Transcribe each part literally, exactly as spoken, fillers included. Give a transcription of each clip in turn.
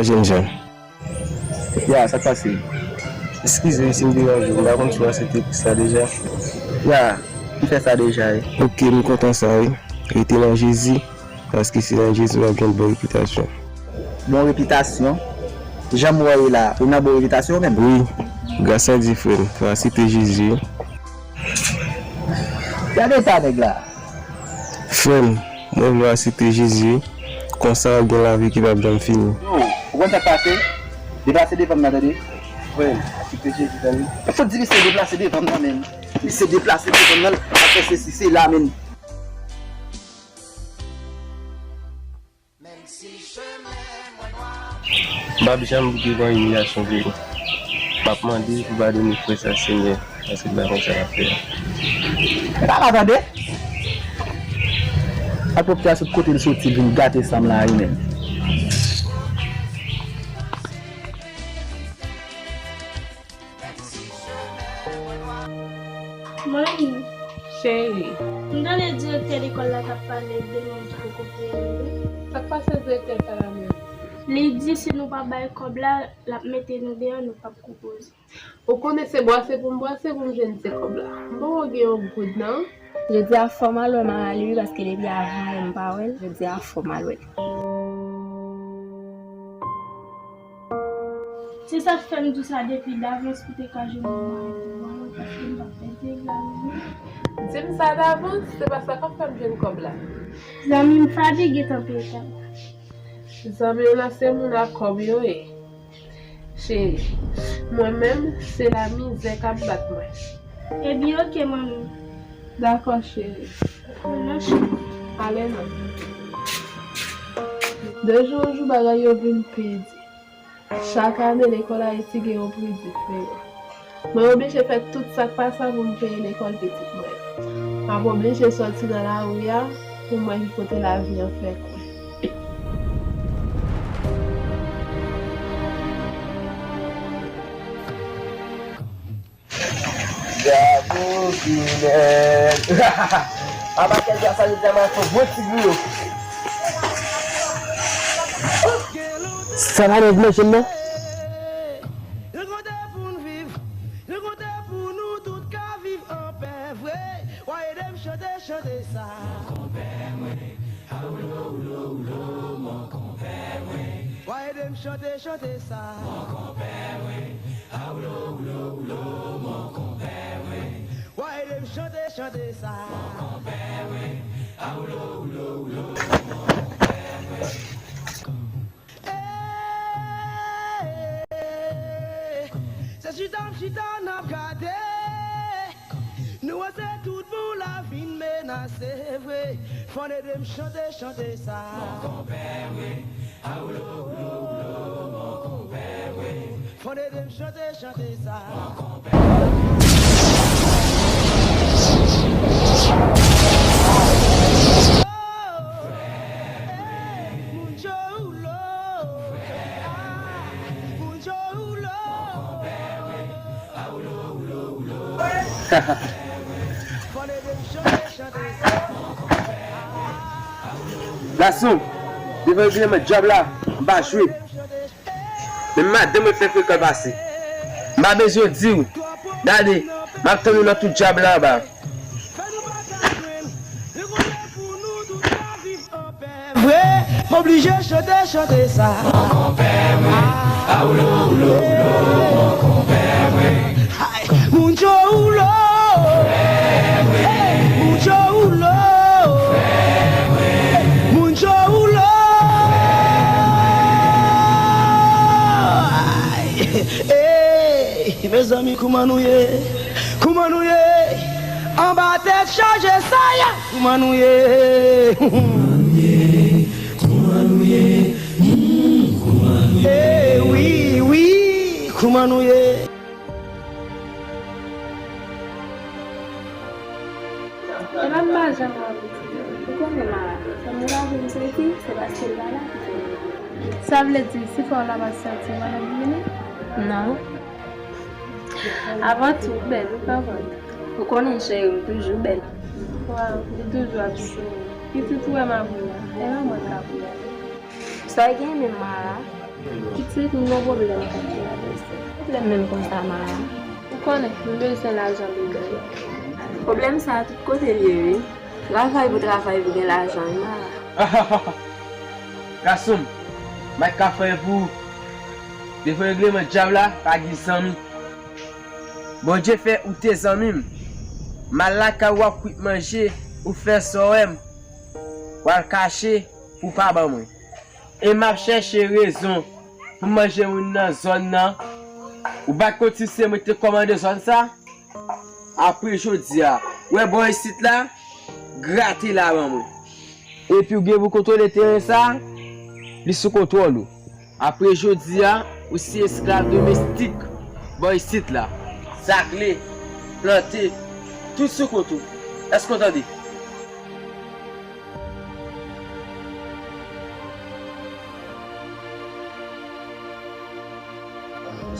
Jenjan. Ya, sa k pase? Eskize wi si m deranje w, m pa konn si w aksepte pis la deja. Ya, m fè sa deja wi. Ok, m kontan sa wi. Rete nan Jezi, paske se nan Jezi w ap jwenn bon repitasyon. Bon repitasyon? Jan m wè w ye la, ou nan bon repitasyon ou menm? Wi, gras a Dye frè m, fò aksepte Jezi wi. Gade eta nèg la. Frè m, mwen vle w aksepte Jezi wi. Konsa w ap gen lavi ki p ap janm fini. Yo, ou konn sa k pase? Deplase devan m nan, tande. Frè m, aksepte Jezi, tande. Fò di misye deplase devan m nan, menm. Misye deplase devan m nan, l ap fè sesi, sela, menm. M p ap janm devan imilyasyon vre. M ap mande pou padone frè sa, Senyè, paske m pa konn sa l ap fè a. Papa, tande! Ak pwòpte a sot kote l soti vin gate san m la wi menm. Mami, cheri, m tande direktè lekòl la t ap pale de moun ki poko peye yo wi. Sa k pase direktè sa la menm? Li di si nou pa bay kòb la, l ap mete nou deyò, nou p ap konpoze. Ou konnen se bwase pou m bwase pou m jwenn ti kòb la. M poko gen yon goud non. Jodi a fò m al wè Marali wi, paske depi avan yè m pa wè l. Jodi a fò m al wè l. Se sa k fè m di w sa depi davans pou te ka jwenn yon mari pou mwen, paske m t ap pèdi egzamine. Di m sa davans, se pa sa k ap fè m jwenn kòb la. Zanmi m fatige tanpri tan. Zanmi w lan se moun a kòb yo ye. Cheri, mwen menm, se lamizè k ap bat mwen. Ebyen, oke, manmi. Dakò, cheri. Men non, cheri. Ale non. De jou an jou, bagay yo vin pi di. Chak ane, lekòl Ayiti gen yon pri diferan. Mwen oblije fè tout sa k pa sa pou m peye lekòl pitit mwen. M ap oblije sòti nan lari a pou m wè ki kote lavi an fè kwen. Gade Pinèd. Apa kèk gras a nou tèlman fò gwo ti griyo. Sa pa nèg manje m nan? Li konte pou n viv, li konte pou nou tout ka viv anpè vre. Wa ede m chante, chante sa. Wa ede m chante, chante sa. Wa ede m chante, chante sa. Eh, se chita m chita n ap gade. Nou wè se tout bon la vin menase vre. Fò n ede m chante, chante sa. Fò n ede m chante, chante sa. Moun yo ou lo. Moun yo ou lo. Gason, devan regleman dyab la, m pa jwe. Men madanm mwen fè frekan pase. M pa bezwen di w. Gade, m ap tann ou nan twou dyab la anba. Vre, m oblije chante, chante sa. Ay, moun yo ou lo. Hey, moun yo ou lo. Moun yo ou lo. Ay, hey, mezanmi, kouman nou ye? Kouman nou ye? Anba tèt chaje sa ya. Kouman nou ye? Kouman nou ye? Kouman nou ye? Hmm, kouman nou ye? Eh, wi, wi, kouman nou ye? E pa m pa janm wè w, pitit. Ou konnen Mara, fanm li pa vin soti, se paske l pa la ki fè l vini. Sa vle di, si fè w la pa soti, w pa t ap vini? Non. Avan tou, ou bèl, ou pa vre? Ou konnen, cheri, m toujou bèl. Waw, li toujou ap souri. Pitit, ou wè m ap ri a? E pa mwen k ap ri a. Sa w gen menm, Mara? Pitit, m gen yon pwoblèm kont mwen. Pwoblèm menm konsa, Mara? Ou konnen, m bezwen lajan pou m bèl. Pwoblèm sa a tout kote l ye, wi. Travay pou travay pou gen lajan, wi, Mara. Gason m, m pa t ka fè anyen pou ou. Devan regleman dyab la, pa gen zanmi. Bondye fè ou te zanmi m. M al lakay ou, w ap kwit manje, ou fè sa w wè m. W al kache pou w pa ban mwen. E m ap chèche rezon pou manje moun nan zòn nan. Ou pa t konn si se mwen ki te kòmande zòn sa? Apre jodi a, w wè bò isit la, grate la ban mwen. Epi w gen pou kontwole teren sa, li sou kontwòl ou. Apre jodi a, ou se esklav domestik bò isit la. Sakle, plante, tout sou kont ou. Èske w tande?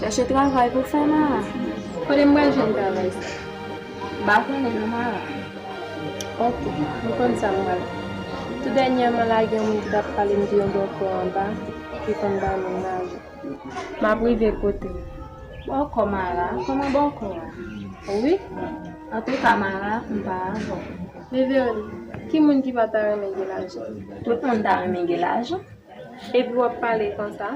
Chèche travay pou fè, Mara. Kote m pral jwenn travay sa? M pa konnen non, Mara. Oke, m konn sa m pral fè. Tou dènyèman la, gen yon moun ki t ap pale m de yon bòkò anba ki konn bay moun lajan. M ap rive kote w. Bòkò, Mara? Kòman bòkò a? Wi. Antouka, Mara, m pa avè w. Beverly, ki moun ki pa ta renmen gen lajan? Tout moun ta renmen gen lajan. Epi w ap pale konsa?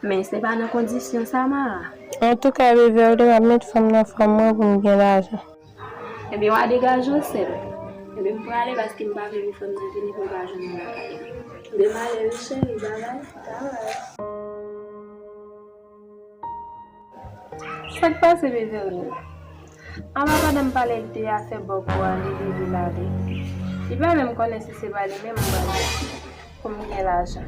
Men se pa nan kondisyon sa, Mara. Antouka, Beverly, m ap met fanm nan fanm mwen pou m gen lajan. Ebyen, w a degaje w, sè m. Ebyen, m prale paske m pa vle pou fanm nan vini pou m pa jwenn ou lakay la. Ebyen, m ale wi, cheri, babay. Babay. Sa k pase, Beverly? Anba pandan m pale de afè bòkò a, li leve l ale. Li pa menm konnen si se pa li menm m pral pou m gen lajan.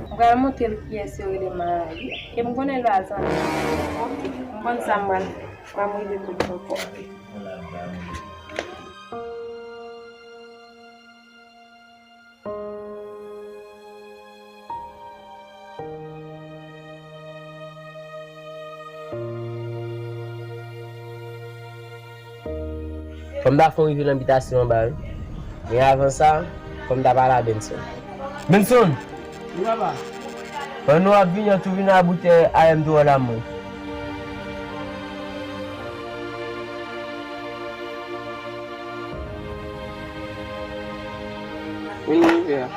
M pral montre l kiyès yo rele Marayè. E m konnen l pa zanmi m. M konn sa m pral fè. M ap rele tout bòkò. Fò m ta fon rive nan bitasyon anba, wi. Men avan sa, fò m ta pale a Benson. Benson! Wi, papa. Pandan w ap vini an, tou vin a boutèy A M tou an la mwen. Vin rive a.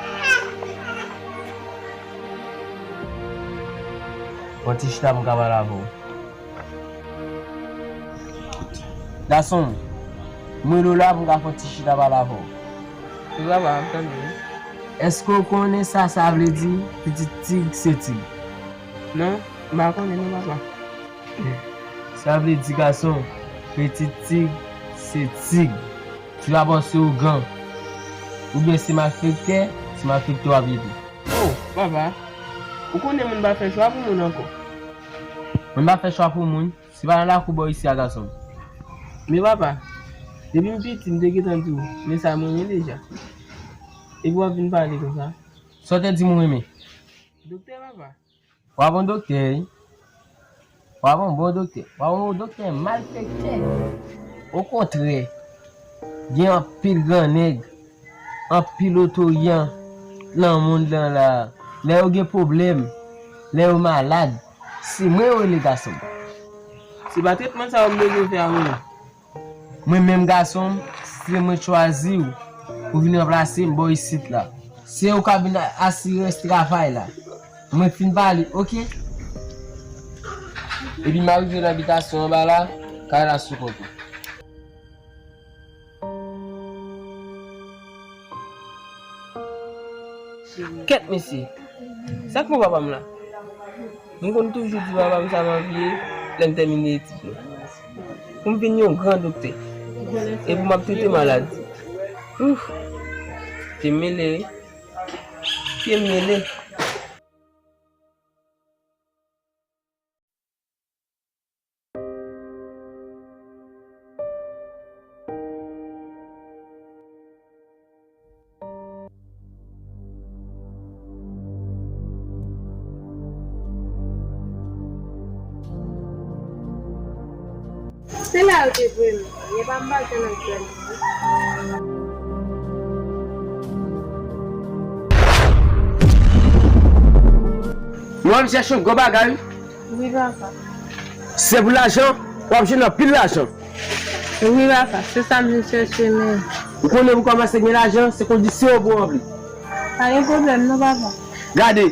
Pran ti chita pou m ka pale avè w. Gason m, mwen rele w la pou m ka fè yon ti chita pale avè w. Wi, papa, m ap tande w. Èske w konnen sa sa vle di, pitit tig se tig? Non, m pa konnen non, papa. Sa vle di, gason, pitit tig se tig. Se pa paske w gran. Oubyen se malfektè, se malfektè w ap rete. Oh, papa, ou konnen moun pa fè chwa pou moun ankò. Moun pa fè chwa pou moun. Se pa nan lakou bò isi a, gason m. Men papa, depi m piti, m te gentan di w, men sa m renmen deja. Epi w ap vin pale konsa. Sa w te di m ou renmen? Doktè, papa. W ap yon doktè, wi. W ap yon bon doktè. W ap yon doktè malfektè. Okontrè, gen anpil gran nèg, anpil otoryan nan mond lan la. Lè yo gen pwoblèm, lè yo malad, se mwen yo rele, gason m. Se pa tretman sa yo m bezwen fè a, non. Mwen menm, gason m, se mwen chwazi w pou vin ranplase m bò isit la. Se ou k ap vin asire travay la. Mwen fin pale, oke? Epi m a rive nan bitasyon anba la, kay la sou kont ou. Kèt, mesye. Sa k pran papa m la? M konn toujou di papa m sa m anvi ye lè m tèmine etid mwen. Pou m vin yon gran doktè. E pou m ap trete maladi. Ouf! Pye m mele, wi. Pye m mele. Se la yo te voye m. Ye pa m pa jwenn anpil. Mwen, m chèche yon gwo bagay. Wi, papa. Se pou lajan, w ap jwenn anpil lajan. Wi, papa, se sa m vin chèche, men. Ou konnen pou kòmanse gen lajan, se kondisyon yo pou ranpli. Pa gen pwoblèm, non, papa. Gade,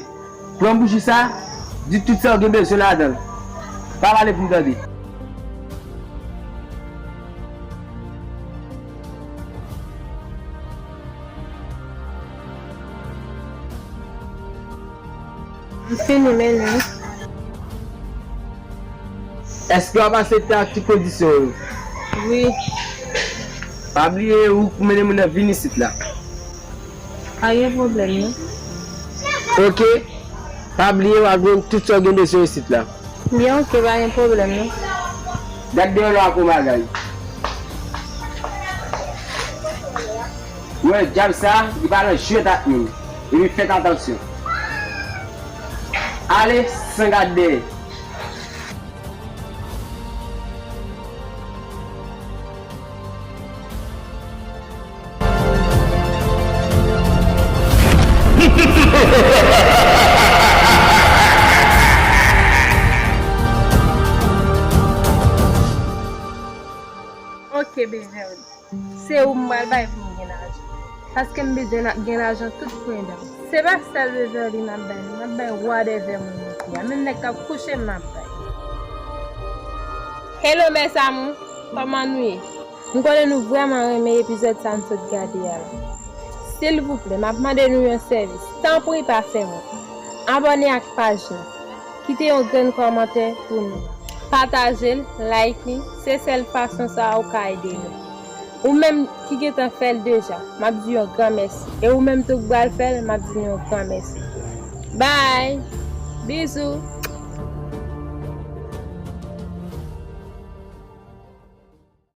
pran bouji sa, di tout sa w gen bezwen ladan l. Pa pale pou m tande. M fini mennen. Èske w ap aksepte ak tout kondisyon yo? Wi. Pa bliye, ou k mennen moun nan vin isit la. Pa gen pwoblèm, non. Oke. Pa bliye, w ap jwenn tout sa w gen bezwen isit la. Byen, oke, pa gen pwoblèm, non. Gad deyò la ak yon bagay. Ou wè dyab sa, li pa nan jwèt ak moun. Epi fèt atansyon. Ale, san gad dèyè. Ok, Beverly. Se ou m pral bay pou m gen lajan. Paske m bezwen gen lajan tout pwen dan m. Se pa sèl Beverly m ap bay, non, m ap bay whatever moun yo ye a. Menm nèg k ap kouche m, m ap bay. Hello, mes amours. Kòman nou ye? M konnen nou vrèman renmen epizòd sa n sot gade a la. Silvouplè, m ap mande nou yon sèvis. Tanpri, pa fè wont. Abòne ak paj nou. Kite yon grenn kòmantè pou nou. Pataje l, like li, se sèl fason sa a ou ka ede nou. Ou menm ki gentan fè l deja, m ap di yon gran mèsi. E ou menm tou k pral fè l, m ap di nou yon gran mèsi. Bye! Bizou!